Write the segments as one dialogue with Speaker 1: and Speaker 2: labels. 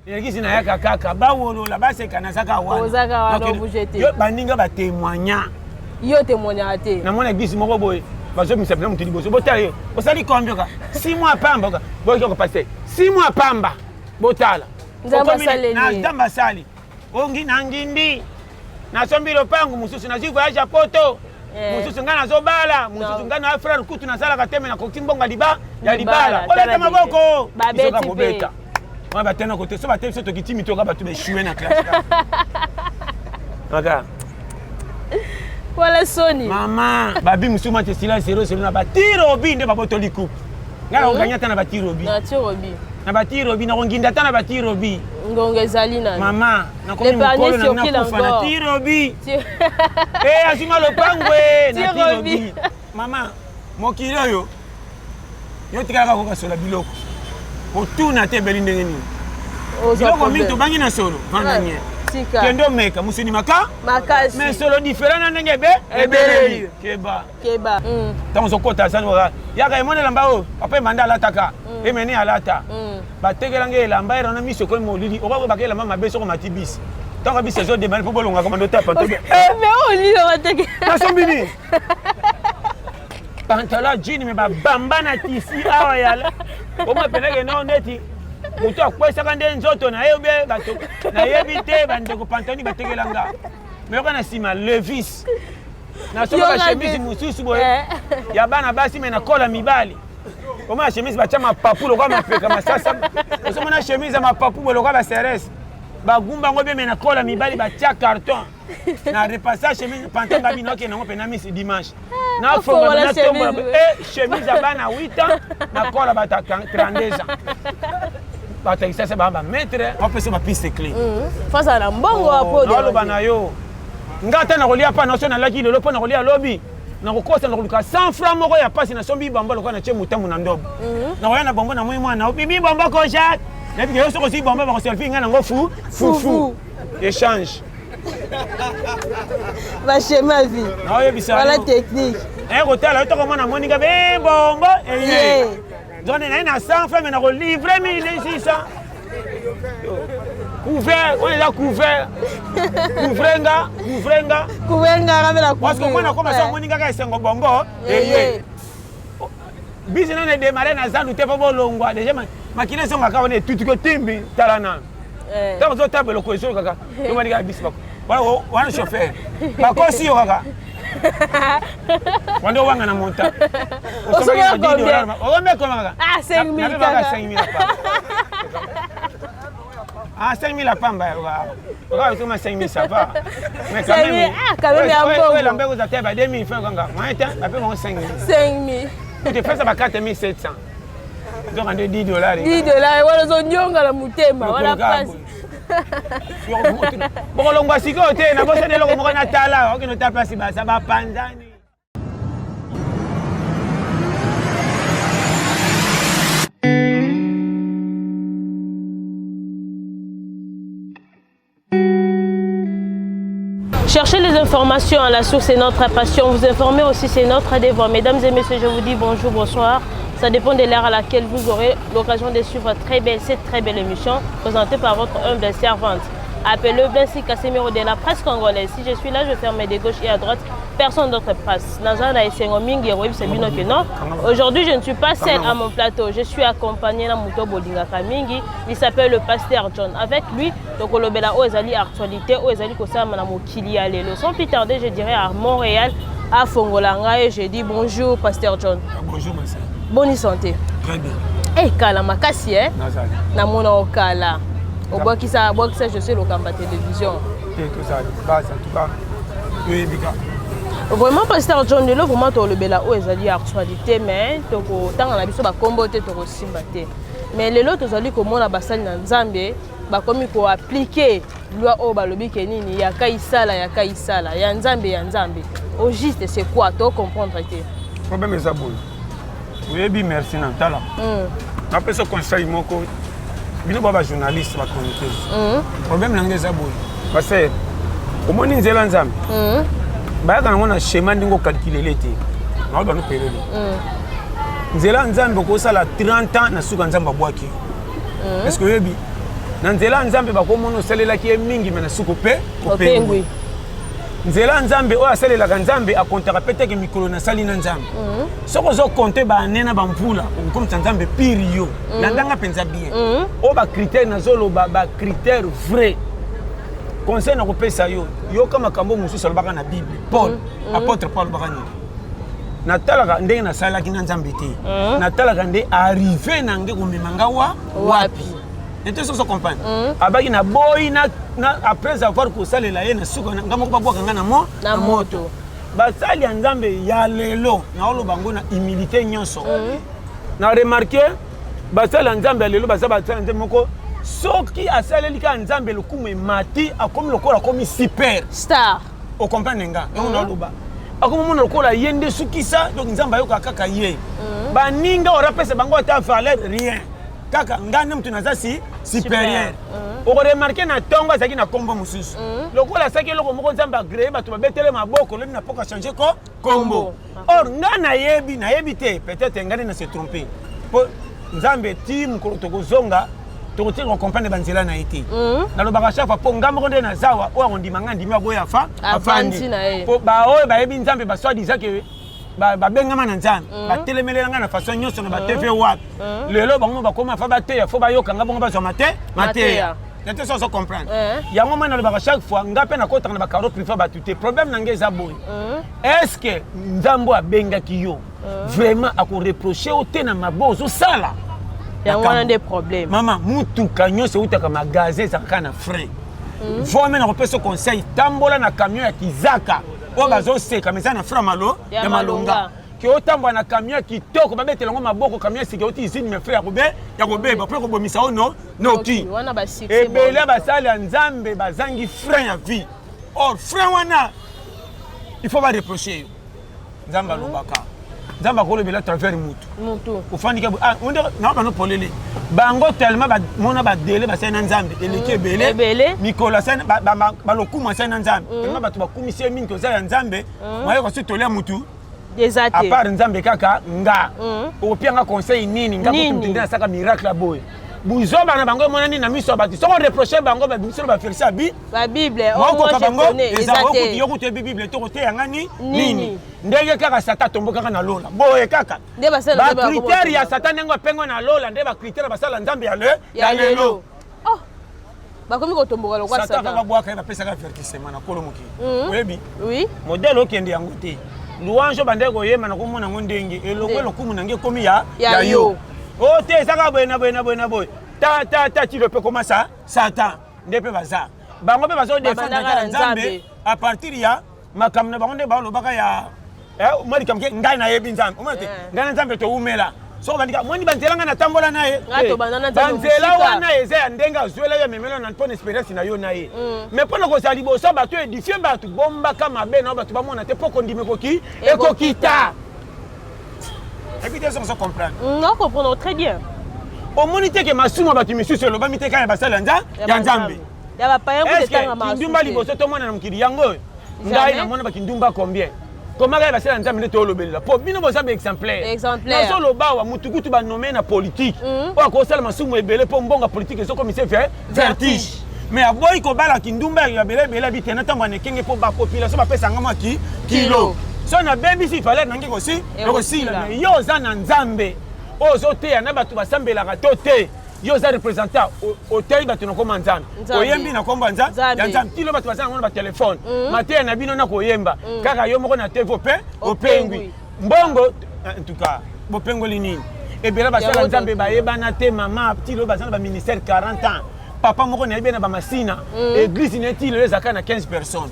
Speaker 1: Elakisi nayaka kaka bawolola baseka nazaka
Speaker 2: wana.
Speaker 1: Yo baninga batémoigna.
Speaker 2: Yo témoignaka te.
Speaker 1: Namona église moko boye bazobimisa mpena moto liboso botala ye osali combien ka 6 mois pamba ka boyoki ko pasteur 6 mois pamba botala.
Speaker 2: Nzambe
Speaker 1: asali. Ongi na ngindi nasombi lopango mosusu nazwi voyage ya poto eh. Mosusu ngai nazobala mosusu ngai na frère kutu nasalaka te me nakoki mbongo liba ya libala obeta maboko
Speaker 2: bisoka kobeta
Speaker 1: wana batena kote so batei biso tokiti mitoka bato baechue na classe kaka
Speaker 2: wala soni
Speaker 1: mama babi mosusu mati esila 0 0 na batirobi nde babotoli coupe ngai nakoganya ata na batirobi na batirobi nakonginda ata na batirobi
Speaker 2: ngonga ezali na
Speaker 1: mama nakomi mokolo na nakufa na tirobi e azwi nga lopango e na tirobi mama mokili oyo yo tikalaka kokasola biloko kotuna te ebeli ndenge nini biloko mingi tobangi na solo vanda nye kende omeka mosuni maka mais solo différent na ndenge ebe ebeleli keba
Speaker 2: keba
Speaker 1: ntango ozokota azali yaka emoni elamba oyo papa emanda alataka emeni alata batekela ngai elamba era na miso ekomi molili okoki elamba mabe soko mati bisi ntango bisi ezodemane mpo bolongaka mando ta panto nasombi nini pantalon jean me babamba na tisi awa yala omwa peneke no neti moto akwesaka nde nzoto na ye obe bato nayebi te bandeko pantalon batekela nga meyoka na nsima levis nasomba bachemise mosusu boye eh. Ya bana basi me nakola mibali omona chemise batya mapapu lokola mapeka masasa ozomona chemise ya mapapu boye lokola baserese bagumba yango bien me nakola mibali batya carton na repassage chemise pantalon babi nokende yango mpena misi dimanche ah, nafongola natombola e chemise ya bana 8 ans nakola bato ya 32 ans bato ya kisasa baa bamaître bapesa bapiste clé
Speaker 2: fazala na mbongo
Speaker 1: oh, naloba na yo nga ata nakolia mpa naso nalaki lelo mpo nakolia lobi nakokosa nakoluka 100 franc moko ya pasi nasombi bombo lokola natie motambo na ndobo mhm. Nakoya na bombo na moi mwana obimi bombo ko Jacques nayebi ke yo soki ozwi bombo bakoservi ngai nango fu fufu échange
Speaker 2: bashema vie
Speaker 1: naoyebisa
Speaker 2: wala technique
Speaker 1: naye kotala yo toko mwana moninga be bombo eye donc naye na 100 franc me nakolivre 1600 couvert oyo eza couvert couvre nga couvre nga
Speaker 2: couvre nga ramela
Speaker 1: parce que mwana koma so amoni kaka esengo bongo eye bisi nano edemare na zandu te mpo bolongwa deja makila ezongaka wana etuti kotimbi tala nano ntango ozotaba eloko ezo kaka yomani kaka bisi wana chauffeur bakosi yo kaka wanda owanga na monta okomekoma kaka 5000 Ah, 5000 à pamba. Oka soma 5000 ça va. Mais quand même.
Speaker 2: Ah, quand même ya
Speaker 1: mbongo. Elamba eko zata ba 2000 francs kanga. Moyen temps, ba pe bango 5000.
Speaker 2: 5000.
Speaker 1: Tu te fais ça ba 4700. Donc en 10 $.
Speaker 2: 10 $ wana ozonyonga na motema wana pasi.
Speaker 1: Bokolongwa sikoyo te nabosani eloko moko natala okende ota place baza bapanzani.
Speaker 2: Chercher les informations à la source, c'est notre passion. Vous informer aussi, c'est notre devoir. Mesdames et messieurs, je vous dis bonjour, bonsoir. Ça dépend de l'heure à laquelle vous aurez l'occasion de suivre très belle, cette très belle émission présentée par votre humble servante. Appelez Blensi Casemiro de la presse congolaise. Si je suis là, je ferme de gauche et à droite. Personne d'autre passe. Naza esengo mingi bino que non. Aujourd'hui, je ne suis pas seule à mon plateau. Je suis accompagnée na moto bolingaka mingi. Il s'appelle le pasteur John. Avec lui, tokolobela oyo ezali actualité, oyo ezali kosalama na mokili ya lelo. Sans plus tarder, je dirais à Montréal, à Fongolanga et je dis bonjour pasteur John.
Speaker 1: Bonjour ma sœur.
Speaker 2: Bonne santé.
Speaker 1: Très bien.
Speaker 2: Eh kala makasi eh.
Speaker 1: Nazali.
Speaker 2: Namona okala. Obwakisa obwakisa je sais lokamba télévision.
Speaker 1: Te tozali base en tout cas toyebi kaka.
Speaker 2: Vraiment pasteur John lelo vraiment tolobela oyo ezali actualité mais tokotanga na biso bakombo te tokosimba te. Mais lelo tozali komona basali na Nzambe bakomi koappliquer loi oyo balobi ke nini ya kaisala ya kaisala ya Nzambe ya Nzambe. Au juste c'est quoi to comprendre te.
Speaker 1: Problème eza boye. Oyebi merci na tala. Napesa conseil moko bino ba bajournaliste bachroniqueuse. Problème na ngai eza boye. Pasteur omoni nzela Nzambe. Bayaka nango na schéma ndenge okalkulele te. Naoba no pelele. Nzela Nzambe okosala 30 ans na suka Nzambe abwaki. Est-ce que oyebi? Na nzela ya Nzambe, bakomona osalelaki ye mingi, me na suku mpe opengwi. Nzela ya Nzambe, oyo asalelaka Nzambe akontaka mpe teke mikolo nasali na Nzambe. Soki ozokonte baane na bamvula, okokomisa Nzambe pire. Yo landanga mpenza bien. Oyo bacritère nazoloba, bacritère vrai. Conseil nakopesa yo, yoka makambo mosusu alobaka na Bible. Paul, apôtre Paul, alobaka nini? Natalaka ndenge nasalaki na Nzambe te, natalaka nde arrivée na nge komema nga wa wapi. Ete soso comprendre, abaki na boyi na après avoir kosalela ye, na suka nga moko babwaka nga na mo
Speaker 2: na moto.
Speaker 1: Basali ya Nzambe ya lelo, naoloba yango na humilité nyonso, na remarquer basali ya Nzambe ya lelo baza basali ya Nzambe moko, soki asaleli kaka Nzambe, lokumu emati, akomi lokola akomi super
Speaker 2: star.
Speaker 1: Ocomprendre nga? Yango naoloba, akomomona lokola ye nde sukisa. Donc Nzambe ayokaka kaka ye, baninga oyo apesa bango ata valeur rien, kaka ngai nde moto naza si supérieur. Okoremarquer, na ntongo azalaki na nkombo mosusu, lokola asalaki eloko moko, Nzambe agréer, bato babetele maboko, lobi na mpoka changer ko kombo. Or ngai nayebi te, peut-être ngai nde na se tromper, mpo Nzambe ti mokolo tokozonga, tokotika kocomprendre banzela na ye te. Nalobaka chaque fois, mpo ngai moko nde nazawa oyo akondima ngai, ndimi, aboya afa.
Speaker 2: Afandi na ye.
Speaker 1: Mpo baoyo bayebi Nzambe, basoi-disant ke babengama na Nzambe, batelemelela ngai na façon nyonso na baTV wapi. Lelo bango bakoma fa bateya, fo bayoka nga bongo bazwa mate mateya nete. So ozo comprendre? Yango mai nalobaka chaque fois, nga mpe nakotaka na bacarreau privé bato te. Problème na ngai eza boye: est ce que Nzambe oyo abengaki yo vraiment akoreprocher yo te na mabe ozosala?
Speaker 2: Yango wana nde problème.
Speaker 1: Mama, mutuka nyonso eutaka magasin ezalaka kaka na frein. Vome na kopesa conseil, tambola na camion ya kizaka oyo bazoseka, mais eza na frein malo
Speaker 2: ya
Speaker 1: ya malonga.
Speaker 2: Malonga.
Speaker 1: Ke otambola na camion ya kitoko, babetela yango maboko, camion ya sika euti usine, mais frein ya kobeba mpo ekobomisa oyo no noki.
Speaker 2: Wana basuccès.
Speaker 1: Ebele ya basali ya Nzambe bazangi frein ya vie. Or frein wana, il faut bareprocher yo. Nzambe alobaka, Nzambe akolobela travers mutu.
Speaker 2: Mutu.
Speaker 1: Ofandika ah, onde na bano polele bango tellement bamona badele basali na Nzambe eleki ebele.
Speaker 2: Ebele.
Speaker 1: Mikolo asali balokumu asali na Nzambe, tellement bato bakumisi ye mingi, toza ya Nzambe mayoka soki tolia mutu
Speaker 2: eza te.
Speaker 1: À part Nzambe kaka nga, okopianga conseil nini? Nga
Speaker 2: Nini?
Speaker 1: kutu mutu nde nasaka miracle ya boye. Buzoba na bango emonani na miso ya bato. Soki oreprocher bango, babimiselo baverset ya bi
Speaker 2: babible.
Speaker 1: Okoka bango eza.
Speaker 2: Eza te.
Speaker 1: Yo kutu yebi Bible te, koteyanga ni
Speaker 2: nini?
Speaker 1: Nini? Ndenge kaka Satan atombokaka na lola boye kaka.
Speaker 2: Nde basala Nzambe.
Speaker 1: Bacritère ya Satan, ndenge apengo na lola, nde bacritère basala Nzambe ya le
Speaker 2: ya
Speaker 1: ya lelo.
Speaker 2: Lelo. Oh, bakomi kotomboka lokwa
Speaker 1: Satan kaka
Speaker 2: Satan.
Speaker 1: bwaka ye, bapesaka avertissement na kolo mokili. Oyebi
Speaker 2: Oui.
Speaker 1: modèle okende yango te. Louange oyo bandeki koyemba na komona yango ndenge eloko lokumu na nge ekomi ya
Speaker 2: ya
Speaker 1: ya
Speaker 2: yo.
Speaker 1: Yo o te, ezaka boye na boye na boye na boye, ta ta ta tilo mpe koma sa Satan nde mpe baza bango mpe bazodefendre
Speaker 2: Babandaka
Speaker 1: kaka
Speaker 2: na
Speaker 1: Nzambe
Speaker 2: Nzambe.
Speaker 1: à partir ya makambo na bango nde balobaka ya mwa likambo ke ngai nayebi Nzambe, omona te. Ngai na Nzambe towumela. Soko bandika moni banzela ngai natambola na ye.
Speaker 2: Ngai tobanda na Nzambe
Speaker 1: banzela
Speaker 2: mosika.
Speaker 1: Wana eza ya ndenge azwela yo, amemela na mpona expérience na yo na ye. Mais mpona kozala liboso ya bato, édifier bato, bombaka mabe na yo, bato bamona te, mpo kondima ekoki ekokita epi te. Soki ozo comprendre?
Speaker 2: Non, comprendre très bien.
Speaker 1: Omoni te ke masumu ya bato misusu elobami te, kaka ya basali ya ya Nzambe.
Speaker 2: Ya bapaya kuta.
Speaker 1: Est-ce
Speaker 2: etanga
Speaker 1: kindumba liboso tomona na mokili yango oyo, ngai namona bakindumba combien? Komaka ya basali ya Nzambe nde toolobelela, mpo bino boza baexemplaire.
Speaker 2: Exemplaire.
Speaker 1: Nazoloba awa, mutu kutu banome na politike oyo akosala masumu ebele, mpo mbongo ya politike ezokomisa vertige, mais aboyi kobala kindumba ya ebele ebele, abi te na ntango wana ekenge, mpo bapopulation bapesanga mwa kilo.
Speaker 2: Kilo.
Speaker 1: So nabebisi valeur nange kosi ekosila. Mais yo oza na Nzambe oyo ozoteya na bato basambelaka to te, yo oza représentant, oteyi bato na kombo Nzambe.
Speaker 2: Nzambe.
Speaker 1: Oyembi na kombo ya
Speaker 2: Nzambe.
Speaker 1: ya Nzambe. Kilo bato baza nango na batelefone, mateya na bino na koyemba kaka yo moko na TV mpe
Speaker 2: opengwi.
Speaker 1: Opengwi mbongo. En tout cas, bopengoli nini? Ebele basala
Speaker 2: Yango
Speaker 1: Nzambe
Speaker 2: toki.
Speaker 1: bayebana te. Mama, tilo baza na baministère 40 ans. Papa moko nayebi na bamasina, église na ye ti lelo ezalaka na 15 personnes.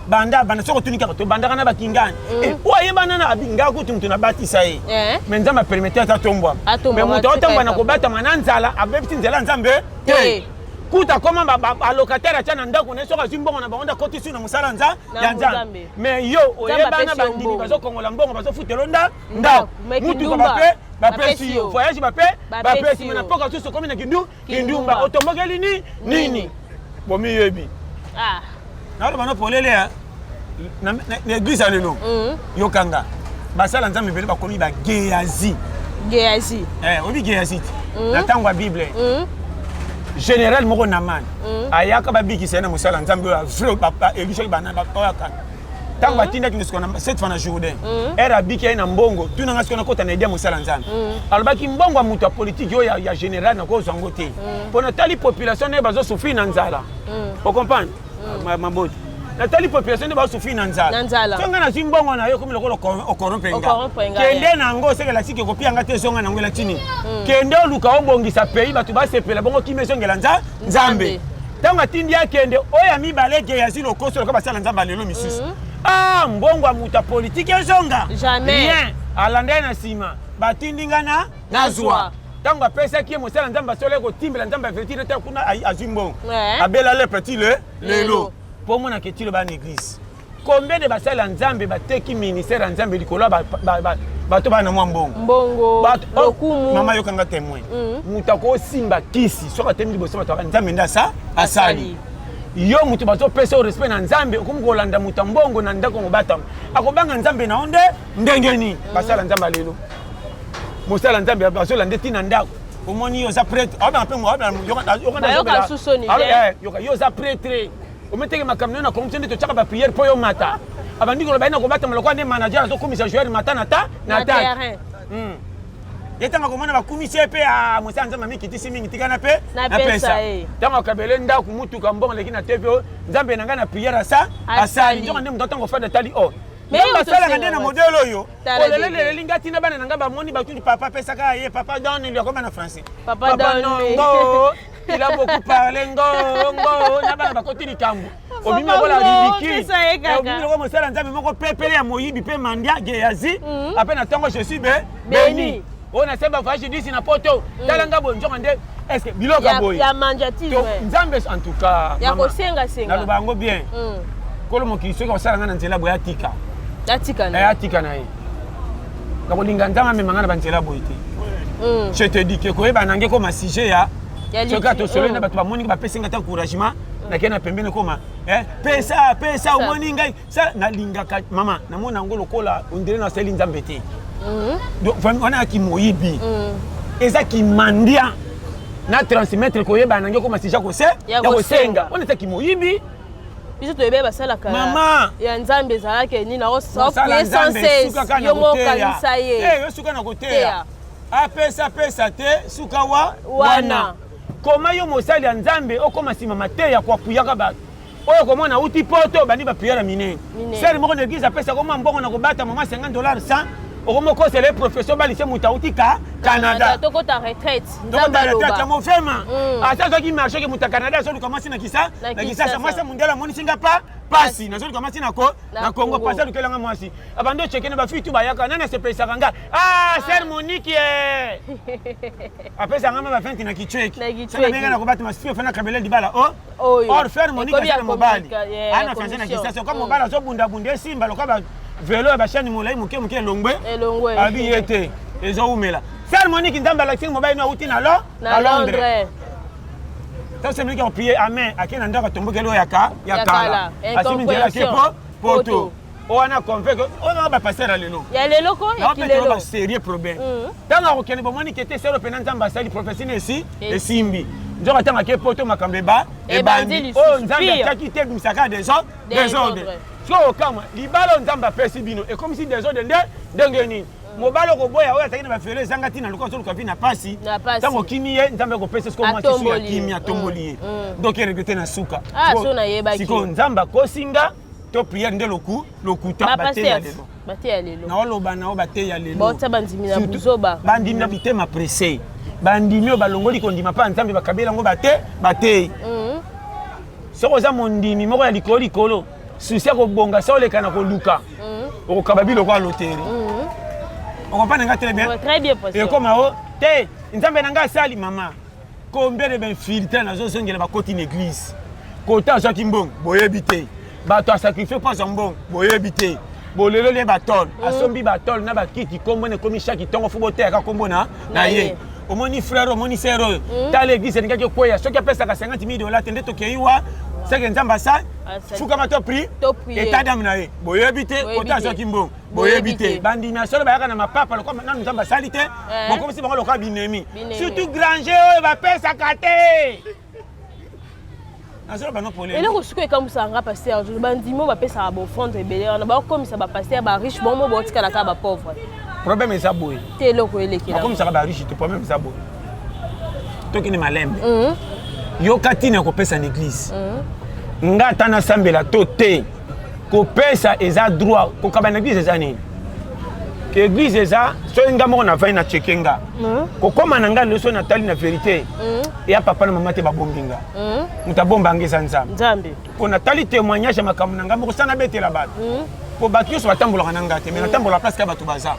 Speaker 1: Banda banda, soki otuni kaka, tobandaka na bakingani. Oyo ayebana na abi nga kutu moto nabatisa ye. Mais Nzambe apermettre ata atombwama.
Speaker 2: Atombwama,
Speaker 1: Mais moto
Speaker 2: atika
Speaker 1: aotambola na
Speaker 2: ye.
Speaker 1: kobatama na nzala, abebisi nzela ya Nzambe te.
Speaker 2: Te.
Speaker 1: Kuta koma balocataire atya na ndako na ye, soki azwi mbongo na bango nde akotisi na mosala
Speaker 2: Na
Speaker 1: ya Nzambe.
Speaker 2: Nzambe.
Speaker 1: Mais yo oyebana,
Speaker 2: apesi yo
Speaker 1: bandimi
Speaker 2: mbongo.
Speaker 1: bazokongola mbongo, bazofutela nda
Speaker 2: Ndako.
Speaker 1: ndako,
Speaker 2: Mais
Speaker 1: mutuka
Speaker 2: kindumba,
Speaker 1: bape bapesi
Speaker 2: bapesi
Speaker 1: yo
Speaker 2: yo.
Speaker 1: voyage, bape
Speaker 2: Bapesi
Speaker 1: bapesi
Speaker 2: yo.
Speaker 1: me na mpoka susu okomi na kindu
Speaker 2: Kindumba.
Speaker 1: kindumba, otombokeli ni nini? Bomiyebi.
Speaker 2: Ah.
Speaker 1: Naloba no polele ya na église ya lelo, yokanga, basala Nzambe ebele bakomi bageazi.
Speaker 2: Geazi.
Speaker 1: Oyebi Geazi te? Na ntango ya Bible. Général moko Naman ayaka, babikisa ye na mosala Nzambe oyo vrai elisaki bana oyo ntango batindaki sikoyo na cette fois na Jourdain, ere abiki ye na mbongo. Tunanga sikoyo, nakota na idée mosala Nzambe. Alobaki mbongo ya moto ya politike oyo ya général, nakozwa yango te, mpo natali population nde bazosouffrir na nzala. Ocomprendre, maboti? Natali population nde bazosouffrir na nzala. So ngai nazwi mbongo na yo, komi lokola ocorrompre nga. Kende na yango, osekela tiki ekopia nga te, ezonga nango. Elati nini? Kende oluka obongisa pays, bato basepela bongo, kimi ezongela Nzambe. Ntango atindi akende, oyo ya mibale, Geyazi lokoso lokola basala Nzambe alelo misusu. Ah, mbongo ya moto ya politike ezonga
Speaker 2: rien.
Speaker 1: Alanda ye na nsima, batindi nga na nazwa. Ntango apesaki ye, mosala Nzambe asolo kotimbela Nzambe ya vérité te. Kuna azwi mbongo, abela le petit le lelo, mpo omonaka etilo bana église. Combien de basali ya Nzambe bateki ministère ya Nzambe likolo ya bato bana mwa mbongo?
Speaker 2: Mbongo, lokumu.
Speaker 1: Mama, yokanga témoin. Moto akosimba kisi soki atemi liboso bato, Nzambe nde asa asali yo. Moto bazopesa yo respect na Nzambe, okomi kolanda moto ya mbongo na ndako mobatama, akobanga Nzambe na yo nde ndenge nini? Basala Nzambe alelo, mosala Nzambe bazolanda ntina ndako. Omoni, yo oza prêtre, yoka, yo oza prêtre, ometeke makambo nayo na corruption nde totiaka baprière mpo yo mata. Abandi koloba ye na kobatama lokola nde manager azokomisa joueur mata na ta na attaque. Ye ntango akomona bakumisi ye mpe mosala Nzambe amikitisi mingi, tikana mpe napesa. Ntango akabele ndako, mutuka, mbongo eleki na TV, Nzambe na ngai na prière asa asali. Nzoka nde moto atango ofanda tali o Nzambe asalaka nde na modèle oyo. Oleleleleli nga ntina bana na ngai bamoni batuti papa apesaka ye papa don akoma na français.
Speaker 2: Papa
Speaker 1: don ngo, il a beaucoup parlé, ngo ngo na bana bakoti likambo. Obimi lokola ridicule, obimi lokola mosala Nzambe moko pepele ya moyibi mpe mandia Geyazi. Ape na ntongo, je suis béni, oyo nasali bavoyage disi na poto. Tala nga boye, nzoka nde est ce que biloko ya boye
Speaker 2: ya mandiatisme.
Speaker 1: Nzambe en tout cas,
Speaker 2: ya kosengasenga.
Speaker 1: Naloba yango bien, kolo mokili soki akosala nga na nzela boye, atika.
Speaker 2: Atika na
Speaker 1: ye, atika na ye. Nakolinga Nzambe amema nga na banzela boye te. Je te dis ke koyeba nange koma sujet ya soki atosololi na bato, bamoni bapesi nga ta encouragement, nakei na pembeni, koma pesa pesa. Omoni ngai sa nalingaka mama, namona yango lokola ondire nasali Nzambe te. Donc wana yaki moyibi, eza kimandia na transmettre koyeba nange koma sujet ya kosenga, wana ezaki moyibi.
Speaker 2: Biso toyebi basalaka
Speaker 1: mama
Speaker 2: ya Nzambe ezalaki nini yo mokanisa ye.
Speaker 1: Yo suka na koteya, apesa pesa te, suka wa wana. Koma yo mosali ya Nzambe, okóma nsima mateya koapuyaka bato oyo komona auti poto, bandi baprière minene. Sere moko na église apesaka mwa mbongo na kobata mama 50 $, 100, okomi okosela ye professeur balise moto auti ka Canada.
Speaker 2: Tokota retraite.
Speaker 1: Tokota retraite yango vraiment. Ata azwaki marché ke moto ya Canada azoluka mwasi na Kisasa, mwasi ya mondele amonisi nga pa pasi, nazoluka mwasi na Congo, pasi alukelanga mwasi. Abandi ocheke na bafille tu bayaka, nani asepelisaka nga? Ah, sœur Monique ye apesanga ma bafenti na kichweki, sana na kobatama sio fana kabele libala o. Or frère Monique aza na mobali, ana fiancé na Kisasa. Comme mobali azobundabunda, esimba lokola velo ya bashani molai moke moke, elongwe abi ye te, ezowumela. Frère Monique, Nzambe alakisaki mobali no auti na lo na Londres. Tasemiliki akoprie amen, ake na ndako, atombokeli oyo ya kala, asimi nzela, ake po poto oyo wana convaincre oyo na bapasteur ya lelo.
Speaker 2: Ya lelo ko ya
Speaker 1: kilelo ba sérieux problème. Ntango akokende, bomoni kete sero mpena Nzambe asali prophétie na esi esimbi. Nzoka ntango ake poto, makambo eba ebandi oyo Nzambe atiaki te, ebimisaka désordre. Soki okamwa libala oyo Nzambe apesi bino ekomisi désordre nde ndenge nini? Mobali okoboya oyo azalaki na bafelo ezanga ntina, luka ozoluka vi na pasi. Ntango okimi ye, Nzambe akopesa sikoyo mwasi su ya kimi, atomboli ye, donc eregretter na suka. Sikoyo Nzambe akosinga to prière nde loku lokuta.
Speaker 2: Bateya lelo, bateya lelo.
Speaker 1: Naoloba nao bateya lelo.
Speaker 2: Baotia bandimi na buzoba.
Speaker 1: Bandimi na bitema presse, bandimi oyo balongoli kondima mpa Nzambe, bakabeli yango bate batei. Soki oza mondimi moko ya likolo likolo, susi ya kobonga sa oleka na koluka, okokaba biloko ya loterie. Okomprendre nga très bien?
Speaker 2: Très bien.
Speaker 1: Ekoma o te Nzambe na ngai asali. Mama, combien de bainfiltré nazozongela bakoti na église? Kota azwaki mbongo, boyebi te. Bato asacrifie mpo azwa mbongo, boyebi te. Boleloli ye batole, asombi batole na bakiti, nkombo na ekomi chaque ntongo fo boteyaka nkombo na ye. Omoni frère, omoni sœur oyo, tala église elingaki ekweya soki apesaka 50 000 $ te. Nde tokei wa seke Nzambe asa fukama to pri état d'âme na ye, boyebi te. Kota azwaki mbongo, boyebi te. Bandimi ya solo bayaka na mapapa lokola nanu Nzambe asali te, bokomisi bango lokola binemi, surtout granger oyo bapesaka te. Nazoloba no polele.
Speaker 2: Eloko sikoyo ekamwisaka nga, pasteur, bandimi oyo bapesaka baoffrande ebele wana, bakokomisa bapasteur bariche, bango mo baotikala kaka bapauvre.
Speaker 1: Problème eza boye.
Speaker 2: Te, eloko elekela.
Speaker 1: Bakomisaka bariche te. Problème eza boye, tokende malembe. Yoka ntina ya kopesa na église. Nga ata nasambela to te, kopesa eza droit. Kokaba na église eza nini? Église eza soki nga moko navandi na cheke nga kokóma na nga lelo, soki natali na vérité eya papa na mama te babombi nga. Moto abomba nga eza Nzambe.
Speaker 2: Nzambe.
Speaker 1: Mpo natali témoignage ya makambo na nga moko sa nabetela bato, mpo bato nyonso batambolaka na nga te, mais natambola place ka bato baza.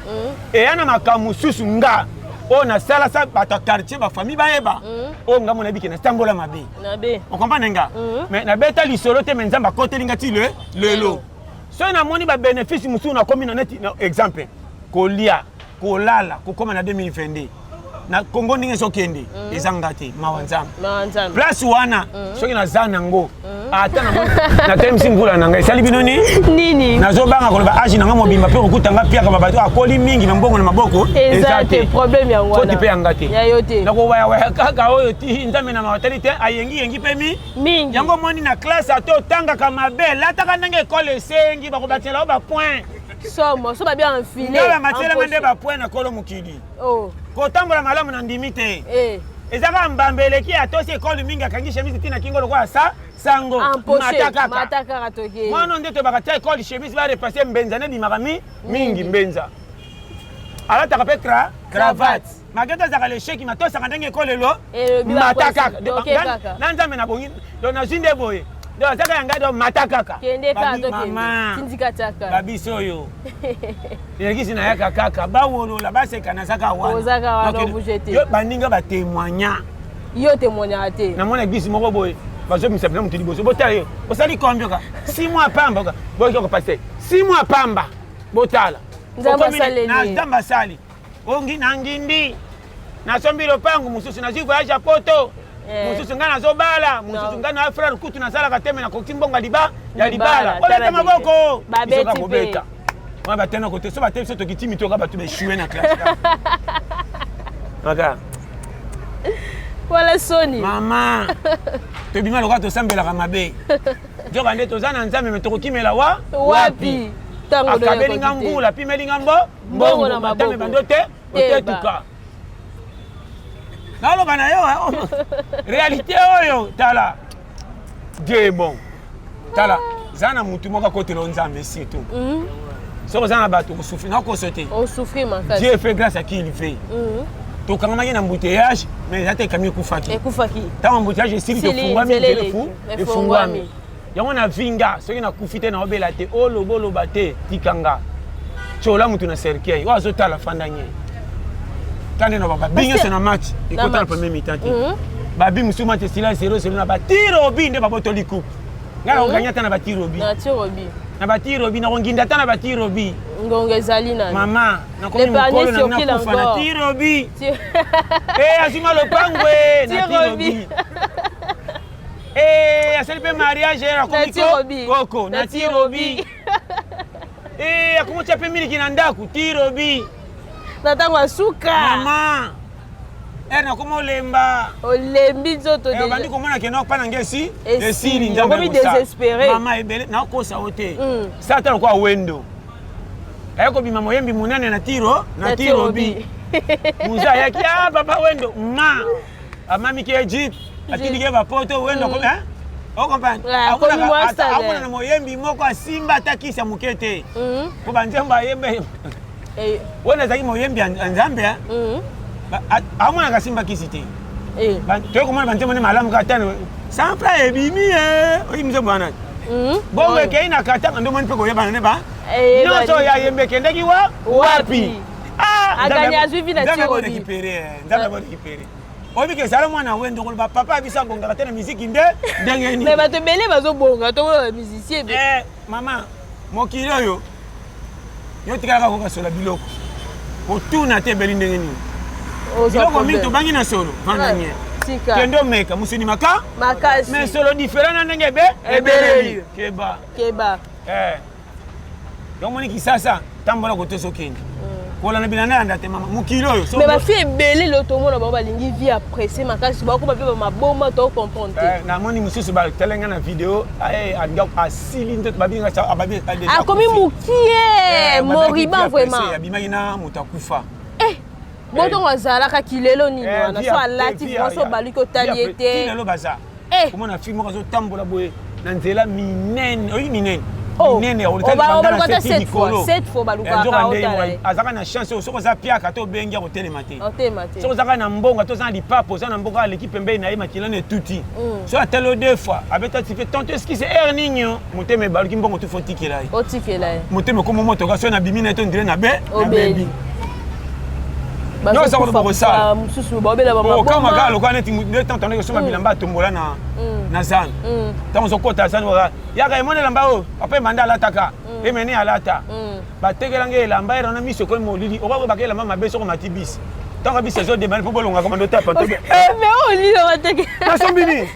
Speaker 1: Eya na makambo mosusu nga oyo nasala sa bato ya quartier, bafamille bayeba, oyo nga mo nayebi ke natambola mabe.
Speaker 2: Nabe.
Speaker 1: Okomprendre nga? Mais nabeta lisolo te, mais Nzambe akoteli nga ti le lelo. Soki namoni babénéfice mosusu nakomi na neti na exemple kolia, kolala, kokóma na 2022 na Kongo ndenge ezokende, eza nga te, mawa Nzambe.
Speaker 2: Na Nzambe.
Speaker 1: Place wana soki naza nango, ata namoni natelemisi mbula na ngai, esali bino ni
Speaker 2: nini?
Speaker 1: Nazobanga koloba age na nga mobimba mpe kokutanga piaka babato akoli mingi na mbongo na maboko.
Speaker 2: Eza te problème yango
Speaker 1: Foti
Speaker 2: wana.
Speaker 1: Mpe yanga te.
Speaker 2: Ya yo te.
Speaker 1: Nakowayawaya kaka oyo ti Nzambe na mawa tali te, ayengiyengi mpe mi
Speaker 2: mingi.
Speaker 1: Yango omoni na classe, ata otangaka mabe, lataka ndenge ekole esengi, bakobatiela yo bapoint.
Speaker 2: Somo so babi enfilé.
Speaker 1: Ngai bamatielanga nde bapoint na kolo mokili.
Speaker 2: Oh.
Speaker 1: Kotambola malamu na ndimi te.
Speaker 2: Eh.
Speaker 1: Eza kaka mbamba eleki, atosi ekole mingi, akangi chemise ntina kingo lokola sa sango.
Speaker 2: Empoché.
Speaker 1: Mata kaka.
Speaker 2: Mata kaka, toke.
Speaker 1: Mwana nde tobaka tia ekole chemise, barepasse mbenza nde bimaka mi mingi mbenza, alataka mpe cravate malgré azalaka lesheki, matosaka ndenge ekole elo.
Speaker 2: Elobi.
Speaker 1: Mata
Speaker 2: bakwesi,
Speaker 1: kaka.
Speaker 2: Toke kaka.
Speaker 1: Na Nzambe nabongi donc nazwi nde boye, donc azaka ya ngai, donc mata kaka.
Speaker 2: Kende kaka.
Speaker 1: Babi-
Speaker 2: Tokende.
Speaker 1: Mama.
Speaker 2: Tindika tiaka.
Speaker 1: Babiso oyo elakisi nayaka kaka, bawolola, baseka, nazaka wana.
Speaker 2: Ozaka wana,
Speaker 1: Donc,
Speaker 2: obouge te.
Speaker 1: yo baninga batémoigna.
Speaker 2: Yo témoignaka te.
Speaker 1: Namona église moko boye, bazobimisa mpena moto liboso, botala yo osali combien ka 6 mois pamba ka boyoki pasteur, 6 mois pamba, botala.
Speaker 2: Nzambe
Speaker 1: Okomi
Speaker 2: asaleli.
Speaker 1: Na Nzambe asali ongi na ngindi, nasombi lopango mosusu, nazwi voyage ya poto. Mosusu ngai nazobala mosusu.
Speaker 2: No.
Speaker 1: Ngai na frère kutu nasalaka te, me nakoki mbongo ya liba ya
Speaker 2: Libala,
Speaker 1: libala. Obeta
Speaker 2: tala.
Speaker 1: maboko.
Speaker 2: Babeti
Speaker 1: Biso kaka
Speaker 2: pe.
Speaker 1: kobeta wana batena kote so bate biso tokiti mitoka, bato baéchoué na classe kaka.
Speaker 2: Wala soni.
Speaker 1: Mama, tobima lokola tosambelaka mabe, nzoka nde toza na Nzambe, me tokokimela wa
Speaker 2: Wapi ntango
Speaker 1: Akabeli nga mbula, apimeli nga mbo
Speaker 2: Mbongo na
Speaker 1: mbongo matame
Speaker 2: maboko.
Speaker 1: bando te. Otetuka, naloba na yo oh, réalité oyo. Tala, Dieu est bon. Tala, za na mutu moko akotela o Nzambe, surtout soki oza na bato, kosouffrir nakoso te.
Speaker 2: Osouffrir makasi.
Speaker 1: Dieu fait grâce à qui il veut. Tokangamaki na embouteillage, mais eza te camion ekufaki.
Speaker 2: Ekufaki.
Speaker 1: Ntango embouteillage esili,
Speaker 2: Esili,
Speaker 1: tofungwami
Speaker 2: nzela
Speaker 1: nzela
Speaker 2: eleki.
Speaker 1: efungwami. Yango na vinga, soki nakufi te, naobela te, oloba oloba te, tikanga tiola motu na cercueil oyo azotala fanda nye kande na babi nyonso na match ekota na
Speaker 2: match.
Speaker 1: premier mi-temps te. Babi mosusu match esila 0-0 na batirobi nde babotoli coupe. Ngai nakoganya ata na batirobi.
Speaker 2: Na tirobi.
Speaker 1: Na batirobi nakonginda ata na batirobi.
Speaker 2: Ngonga ezali nani?
Speaker 1: Mama, nakomi
Speaker 2: L'épargné
Speaker 1: mokolo na
Speaker 2: surkile
Speaker 1: nakufa na
Speaker 2: encore.
Speaker 1: tirobi. Eh, azwima lopango e na
Speaker 2: Tirobi.
Speaker 1: tirobi. Eh, asali mpe mariage, akomi
Speaker 2: Na tirobi.
Speaker 1: koko na
Speaker 2: Na
Speaker 1: tirobi. Eh, akomi otya mpe miliki na ndako, tirobi.
Speaker 2: Na ntango ya suka.
Speaker 1: Mama, ere nakomi olemba.
Speaker 2: Olembi nzoto.
Speaker 1: Eh, obandi komona kende opa na nge esi
Speaker 2: Esili.
Speaker 1: Esili, Nzambe
Speaker 2: Okomi
Speaker 1: akosala.
Speaker 2: désespéré.
Speaker 1: Mama, ebele nakosa yo te. Sa ata lokola wendo aye kobima moyembi monene na tiro na
Speaker 2: Na
Speaker 1: tirobi. Muza ayaki, ah, papa Wendo ma amamiki Egypte, atindiki ye bapoto. Wendo akomi ocomprendre.
Speaker 2: Ouais, akomi mwa stade.
Speaker 1: Amona na moyembi moko asimba ata kisi ya moke te, po banzembo ayembe. Wana azalaki moyembi ya Nzambe, amonaka asimba kisi te. Toye komona banzembo nde malamu kaka tano sanfra ebimi ye oyi nzembo wana. Bongo ekei na Katanga nde omoni mpe koyebana ne ba nyonso oyo ayembe ekendeki wa wapi.
Speaker 2: Aganye, azwi vi na
Speaker 1: Nzambe
Speaker 2: tirobi.
Speaker 1: borécupéré, Nzambe borécupéré. Oyebi ke ezala mwana Wendo koloba papa ya biso abongaka te na miziki nde ndenge nini.
Speaker 2: Mais bato ebele bazobonga, tomona bamusicien.
Speaker 1: Eh, mama, mokili oyo yo tikalaka kokasola biloko, kotuna te ebeli ndenge nini. Biloko mingi tobangi na solo, vanda nye.
Speaker 2: Tika.
Speaker 1: Kende omeka mosuni maka
Speaker 2: makasi.
Speaker 1: Mais solo différent na ndenge ebe ebeleli, keba.
Speaker 2: Keba.
Speaker 1: Eh. Donc moni Kisasa, tambola kote ozokende. Kolanda bilanda yanda te mama, mokili oyo.
Speaker 2: Mais bafille ebele lelo tomona bango balingi vie ya presse makasi, bakoma mpe bamaboma, to comprendre te.
Speaker 1: Eh, namoni mosusu batalenga na video, eh, alinga asili nzoto, babinga
Speaker 2: akomi mokie, moriban vraiment.
Speaker 1: Abimaki na moto akufa.
Speaker 2: Eh, botongo azalaka kilelo nini wana, so alati vraiment, so baluki otali ye te.
Speaker 1: Lelo baza komona fille moko azotambola boye na nzela minene, oyi minene.
Speaker 2: Oh,
Speaker 1: Minene
Speaker 2: balukaka sept fois, balukaka otala ye.
Speaker 1: Azalaka na chance oyo soki oza piaka to obengi, akotelema te.
Speaker 2: Otema te.
Speaker 1: Soki ozalaka na mbongo to oza na lipapa, oza na mboka, aleki pembeni na ye, makila na etuti. So atali yo deux fois, abeta tife tonto, excuse, heure nini yo motema ebaluki, mbongo tu fo otikela ye.
Speaker 2: Otikela ye.
Speaker 1: Motema ekomo motoka, soki nabimi na ye to ndire na be
Speaker 2: Obeli.
Speaker 1: Nyonso akoloba kosala.
Speaker 2: Mosusu baobela.
Speaker 1: Okama kaka lokola neti nde tanto ndenge osomba bilamba atombola na zando. Ntango ozokota zando, yaka emoni elamba oyo papa ebanda alataka, emene alata, batekelanga elamba era na miso ekomi molili, okoyebaka elamba mabe soko mati bisi. Ntango bisi ezodebani mpo bolongaka mando ta panto.
Speaker 2: Mais olilo bateke.
Speaker 1: Nasombi nini?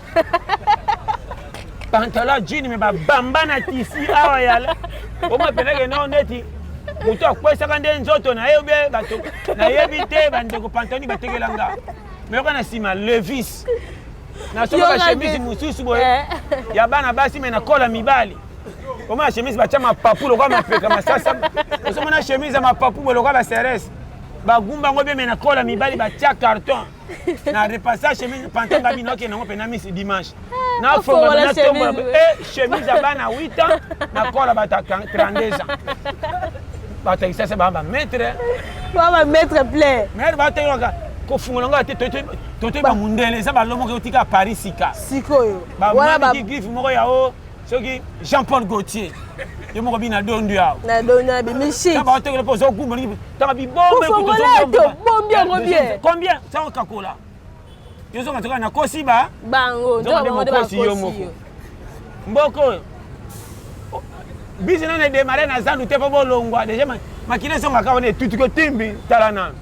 Speaker 1: Pantalon jean, me babamba na tisi awa yala omwa peneke no neti moto akwesaka nde nzoto na ye obe bato nayebi te. Bandeko pantoni batekelanga, me yoka na nsima Levis, nasomba bachemise mosusu boye ya bana basi, me nakola mibali. Omona chemise batya mapapu lokola mapeka masasa, ozomona chemise ya mapapu boye lokola baseres bagumba yango bien, me nakola mibali, batya carton na repassage. Chemise, pantalon nga bino okende yango mpena misi dimanche, nafongola, natombola chemise ya bana 8 ans, nakola bato ya 32 ans, bato ya kisasa baa bamaître.
Speaker 2: Baa bamaître plein.
Speaker 1: Mais batekelaka kofungola ngo te, totoyi bamundele, eza balomoko otika Paris sika.
Speaker 2: Sikoyo.
Speaker 1: Bamaniki griffe moko ya o soki Jean Paul Gaultier ye moko bina dondu awa.
Speaker 2: Na dondu na bimishi.
Speaker 1: Baotekela mpo ozogumba tanga bibombe.
Speaker 2: Bombi yango bien.
Speaker 1: Combien sango kakola yo zonga toka nakosi ba
Speaker 2: bango.
Speaker 1: Nde mokosi yo moko. Mboka oyo bisi nano edémarrer na zandu te mpo bolongwa déjà, makili ezongaka wana, etutuki otimbi, tala nano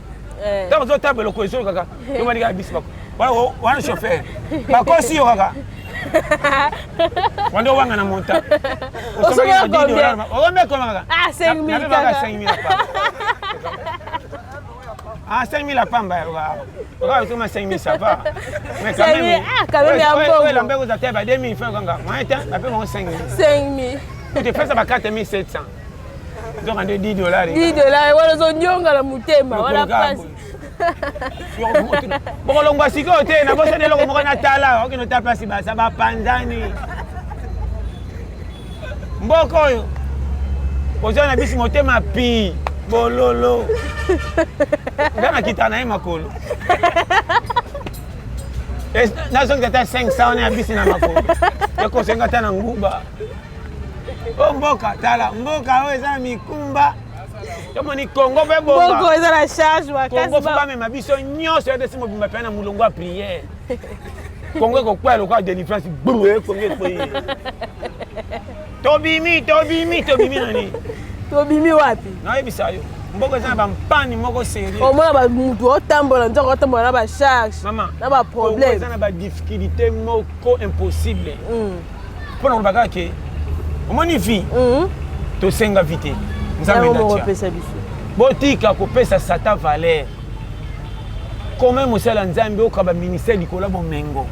Speaker 1: ntango ozotaba eloko ezo kaka yo malika bisi wana, chauffeur bakosi yo kaka wanda owanga na monta okomekoma kaka 5000. Ah, 5000 à pamba, okoma 5000, ça va.
Speaker 2: Mais quand même, ah, quand même, ya mbongo.
Speaker 1: Elamba ekozala te ba 2000 francs kanga. Moyen te, bape bango 5000.
Speaker 2: 5000.
Speaker 1: Te fesa ba 4700. Donc nde 10 dollars.
Speaker 2: 10 dollars wana ozonyonga na motema wana pasi.
Speaker 1: Bokolongwa sikoyo te, nabosani eloko moko natala, okende otala place baza bapanzani. Mboka oyo ozwa na bisi motema pi bololo, nga nakita na ye makolo, nazongisa ata 500 wana ya bisi na makolo, ekosenga ata na nguba. O mboka, tala mboka oyo eza na mikumba, tomoni Kongo mpe
Speaker 2: bonga eza na charge.
Speaker 1: Kongo fo bamema biso nyonso ya desi mobimba mpe na molongo ya prière. Kongo ekokwea lokola délivrance bru, Kongo ekweyi. Tobimi, tobimi, tobimi nani?
Speaker 2: Tobimi wapi?
Speaker 1: Nayebisa yo, mboka eza na bampani moko sérieux.
Speaker 2: Omona bamutu otambola nzoko, otambola na bacharge na baproblème.
Speaker 1: Eza na badifficulté moko impossible mpona koloba kaka ke omoni vie, tosenga vie te, Nzambe
Speaker 2: ndatia.
Speaker 1: Botika kopesa Satan valeur. Comme mosala Nzambe okaba ministère likolo ya bomengo.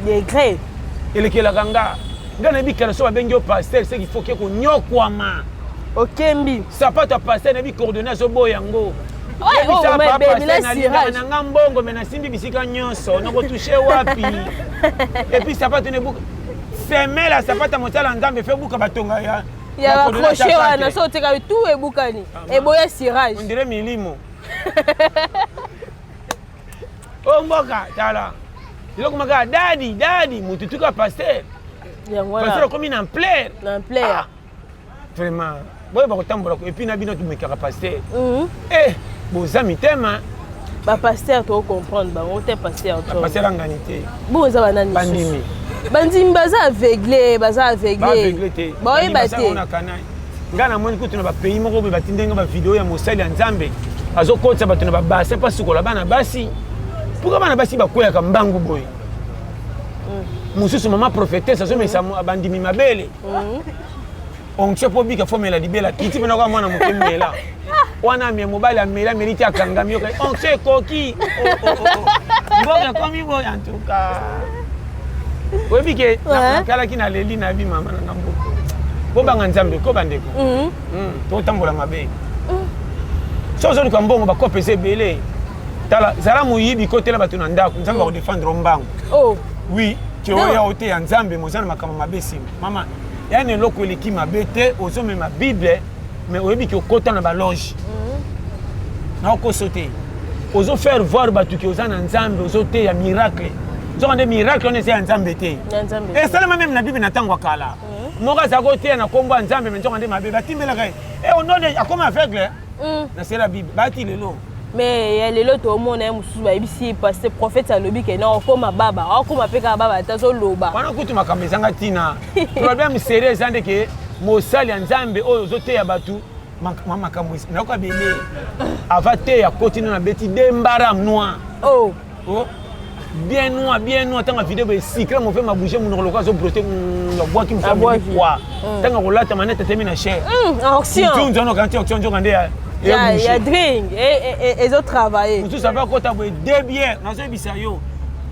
Speaker 2: Degré.
Speaker 1: Elekelaka nga, nga nayebi kala so babengi yo pasteur, ce qu'il faut ke konyokwama.
Speaker 2: Okembi.
Speaker 1: Sapato ya pasteur, nayebi coordonné, azoboya yango. Na nga mbongo, me nasimbi bisika nyonso, nakotoucher wapi? Et puis sapato nebuka, semelle ya sapato ya mosala Nzambe fe buka batonga ya
Speaker 2: ya bacrochet wana, so otekami tout ebukani, eboya cirage.
Speaker 1: On dirait milimo o mboka. Tala eloko maka dadi dadi, motu tuka pasteur, pasteur okomi na ampleur.
Speaker 2: Na ampleur.
Speaker 1: Vraiment, boyeba kotambola. Et puis na bino tumekaka pasteur, eh, boza mitema.
Speaker 2: Bapasteur tocomprendre bango te, pasteur.
Speaker 1: Pasteur angani te.
Speaker 2: Bongo eza banani?
Speaker 1: Bandimi.
Speaker 2: Bandimi baza aveugle, baza aveugle.
Speaker 1: Te.
Speaker 2: Baoyeba te.
Speaker 1: Ngai namoni kutu na bapays moko boye, batindi ndenge bavideo ya mosali ya Nzambe azokotisa bato na babassin mpo asukola bana basi. Pourquoi bana basi bakweyaka mbangu boye? Mosusu mama prophétesse azomesa bandimi mabele, onction mpo bika fomela libela kiti mpena kwa mwana moke mela. Wana me mobali ameli, ameli ti akangami, yoka onction ekoki. Oh, oh, oh, oh. Mboka ekomi boye. En tout cas, oyebi ke natalaki, naleli, nayebi mama na nga mboka. Bobanga Nzambe ko, bandeko. Totambola mabe. So ozoluka mbongo, bakope eza ebele. Tala, zala moyibi, kotela bato na ndako, Nzambe akodefendre mbango. Oui, ke oya oteya Nzambe, moza na makambo mabe nsima. Mama, yani eloko eleki mabe te. Ozomema Bible, mais oyebi ke okota na baloge na okoso te. Ozofaire voir bato ke oza na Nzambe, ozoteya miracle, nzoka nde miracle wana eza ya Nzambe te.
Speaker 2: Ya Nzambe te.
Speaker 1: Esalema même na Bible na ntango ya kala. Moko azalaka koteya na nkombo ya Nzambe, mais nzoka nde mabe batimbelaka ye. E onone akoma aveugle. Na sela Bible bati lelo.
Speaker 2: Mais ya lelo toomona ye mosusu, bayebisi ye, pasteur prophète alobi ke na okóma baba, akóma mpe kaka baba te, azoloba.
Speaker 1: Wana kutu makambo ezanga ntina. Problème sérieux eza nde ke mosali ya Nzambe oyo ozoteya bato makambo nayoka bele ava teya, koti no na beti de mbara noir.
Speaker 2: Oh.
Speaker 1: Oh, bien noir, bien noir. Ntango video boye sikre mofe mabouge monoko lokola azobrote, abwaki mosu.
Speaker 2: Abwaki.
Speaker 1: Kwa ntango akolata manete, atemi na chair.
Speaker 2: Onction.
Speaker 1: Nzunzu wana okanti onction, nzoka nde
Speaker 2: ya ya drink ezotravaille.
Speaker 1: Mosusu ava kota boye de bien, nazoyebisa yo,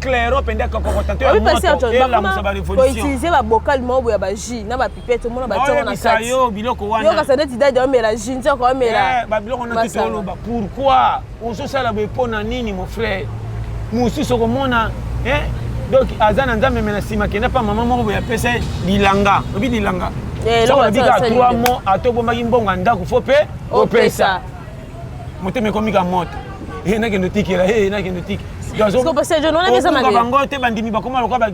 Speaker 1: clairo mpenza kakokota to ya
Speaker 2: obi pasteur
Speaker 1: moto
Speaker 2: John
Speaker 1: elamusa barévolution.
Speaker 2: Koutiliser babocal moko boye ya bajus na bapipette, omona batiango na
Speaker 1: Naoyebisa
Speaker 2: kati.
Speaker 1: yo biloko wana.
Speaker 2: Yokasa neti dadi aomela jus, nzoko aomela.
Speaker 1: Babiloko wana te.
Speaker 2: Masanga.
Speaker 1: Toloba pourquoi ozosala boye, mpo na nini, mon frère? Mosusu okomona, eh, donc aza na Nzambe, me na nsima kenda mpa mama moko boye, apesa ye lilanga, obi lilanga.
Speaker 2: Eh,
Speaker 1: soki
Speaker 2: eloko
Speaker 1: olobi kaka
Speaker 2: asali
Speaker 1: 3
Speaker 2: te.
Speaker 1: mois, ata obombaki mbongo ya ndako, fo mpe opesa. Motema ekomi ka moto. E nakende otikela, e nakende otika.
Speaker 2: Parce que pasteur John, wana eza mabe.
Speaker 1: Bango te, bandimi bakoma lokola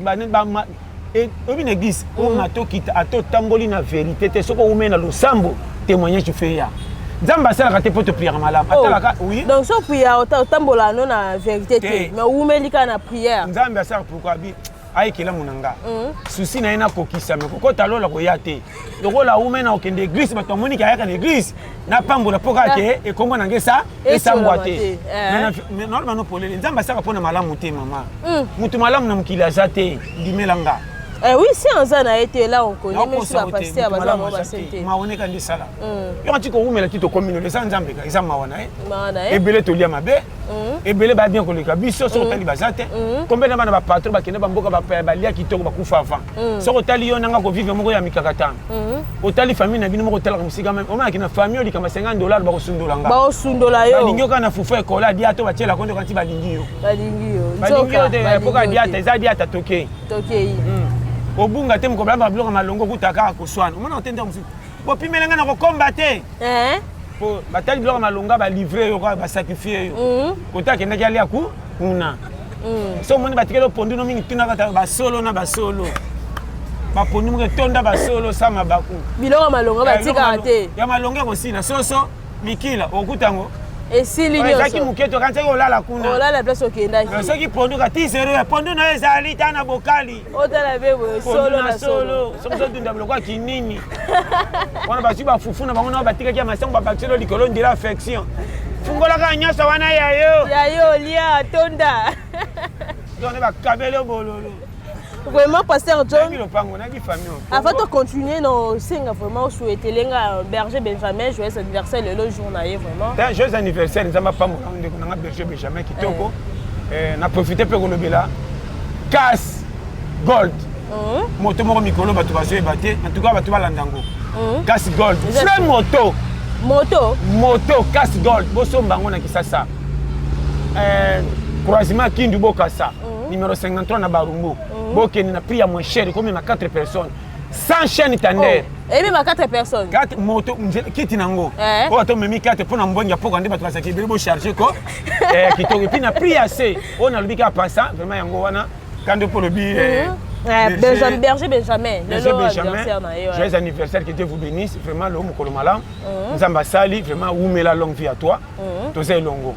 Speaker 1: oyebi na église omata okita, ata otamboli na vérité te, soki oumei na losambo, témoignage fe ya Nzambe asalaka te mpo topriaka malamu. Atalaka, oui.
Speaker 2: Donc so prière, otambola no na vérité te.
Speaker 1: Te.
Speaker 2: Mais owumeli kaka na prière.
Speaker 1: Nzambe asalaka pourquoi? Abi ayekelamu na nga susi na ye nakokisa, me kokota lola koya te. Lokola aume na kokende église, bato bamoniki ayaka na église, napambola mpo kaka ke ekombo na nge esa esambwa
Speaker 2: Esolama
Speaker 1: te.
Speaker 2: te, eh.
Speaker 1: Mais naloba no polele, Nzambe asalaka mpo na malamu te. Mama, moto malamu na mokili aza te, ndimela nga.
Speaker 2: Eh oui, si aza na ye te, là on connaît, même si bapasteur baza bango base te.
Speaker 1: Maoneka nde esala yo ati kowumela ti tokomi lelo. Eza Nzambe ka, eza mawa na ye.
Speaker 2: Mawa na ye.
Speaker 1: Ebele tolia mabe, ebele baya bien koleka biso. Soki otali, baza te combien na bana bapatron bakende bamboka bapaya, balia kitoko, bakufa avant. Soki otali yo nanga kovivre moko ya mikakatano, otali famille na bino moko, otalaka mosika, même omonaki na famille olikamba 50 $ bakosundola nga.
Speaker 2: Baosundola yo.
Speaker 1: Balingi yo kaka na fufu ekola diata oyo batielako nde kanti balingi yo.
Speaker 2: Balingi yo.
Speaker 1: Balingi yo te
Speaker 2: Balingi
Speaker 1: mpoka
Speaker 2: yo
Speaker 1: diata
Speaker 2: te.
Speaker 1: eza diata tokei.
Speaker 2: Tokei.
Speaker 1: Obunga te, mokolo balamba biloko ya malongo, okuta kaka koswana. Omona te, ndako mosusu bopimela ngai na kokomba te.
Speaker 2: Eh?
Speaker 1: Po batali biloko ya malonga, balivre yo kaka, basacrifie yo. Kota akendaki alia ku kuna. So omoni batikeli opondu no mingi, tunaka ta basolo na basolo, bapondu moko etonda basolo sa mabaku.
Speaker 2: Biloko ya malonga batikaka te.
Speaker 1: Ya malonga ekosila, soso mikila okuta yango.
Speaker 2: Esili.
Speaker 1: Ezalaki
Speaker 2: nyonso.
Speaker 1: Moke tokanisaki olala kuna.
Speaker 2: Olala place okendaki.
Speaker 1: Soki pondu ka ti zero ya pondu na yo ezali ta na bokali.
Speaker 2: Otala mpe boye.
Speaker 1: Pondu
Speaker 2: solo
Speaker 1: na
Speaker 2: na solo.
Speaker 1: Solo soki ozodunda biloko ya kinini wana, bazwi bafufu na bango na batikaki ya masango, babakiselo likolo ndela affection, fungolaka nyonso wana ya yo.
Speaker 2: Ya yo, lia tonda.
Speaker 1: Wana bakabeli yo bololo.
Speaker 2: Vraiment, pasteur John.
Speaker 1: Nayebi lopango, nayebi famille.
Speaker 2: Avant de continuer na osenga, vraiment osouhaitele nga berger Benjamin joyeux anniversaire, lelo jour na ye vraiment.
Speaker 1: Te, joyeux anniversaire, Nzambe apambola ndeko nanga berger Benjamin kitoko. Na profite mpe kolobela Cas Gold, moto moko mikolo bato bazoyeba te. En tout cas bato balanda yango, Cas Gold, vrai moto.
Speaker 2: Moto.
Speaker 1: Moto Cas Gold, bosomba yango na Kisasa, croisement Kindu Bokasa, numéro 53 na Barumbu. Bokende na prix ya moins cher, ekomi na 4 personnes sans chaîne tender.
Speaker 2: Eyebima 4 personnes.
Speaker 1: 4 moto kiti nango oyo ata omemi 4 mpo na mbongi ya poko nde bato bazalaki ebele, bocharge ko kitoko, et puis na prix ya se oyo nalobi kaka pasa vraiment yango wana kando mpo olobi.
Speaker 2: Berger Benjamin.
Speaker 1: Berger
Speaker 2: lelo
Speaker 1: Benjamin,
Speaker 2: anniversaire na ye, ouais.
Speaker 1: Joyeux anniversaire, que Dieu vous bénisse. Vraiment, le mokolo malamu. Nzambe asali, vraiment, wumela, longue vie à toi. Toza elongo.